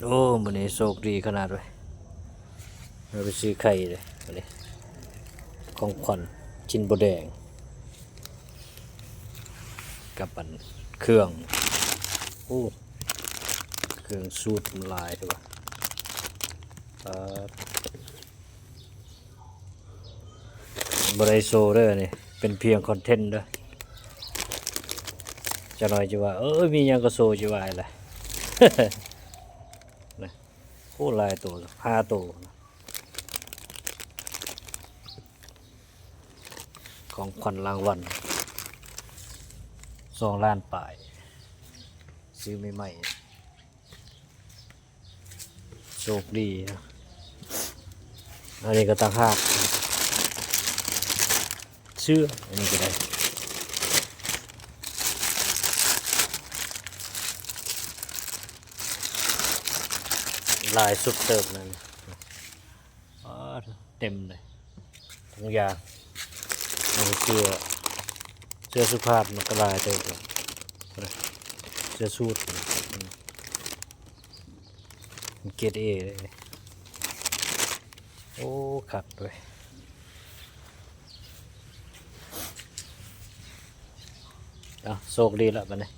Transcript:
ໂອ້ ມື້ນີ້ໂຊກດີຂະໜາດເວີຍ ເຮົາໄປຊື້ໄຂ່ເດ້ມື້ນີ້ ຂອງຂວັນກິນບົວແດງ ກັບອັນເຄື່ອງ ໂອ້ ເຄື່ອງສູດມັນຫຼາຍແທ້ວ່າ ປາດ. ບໍ່ໄດ້ໂຊເດີ ອັນນີ້ເປັນພຽງຄອນເທັນເດີ ຈັກໜ່ອຍຈະວ່າ ເອີ ມີຫຍັງກໍໂຊ ຈະວ່າຫັ້ນລະ ນະ ໂອ້ ຫຼາຍໂຕ ຫ້າໂຕ ຂອງຂວັນລາງວັນ ສອງລ້ານປາຍ ຊື້ໃໝ່ໆ. ໂຊກດີນະ ອັນນີ້ກໍຕ່າງຫາກ ເສື້ອ ອັນນີ້ກໍໄດ້ ຫຼາຍຊຸດເຕີບນັ້ນ ປາດ ເຕັມເລີຍ ທຸງຢາງ ເສື້ອ ເສື້ອສຸພາບມັນກໍຫຼາຍເຕີບ ເສື້ອສູດ ເກຣດເອເລີຍ ໂອ້ ຄັກເວີຍ ເອົາ ໂຊກດີລະບັດນີ້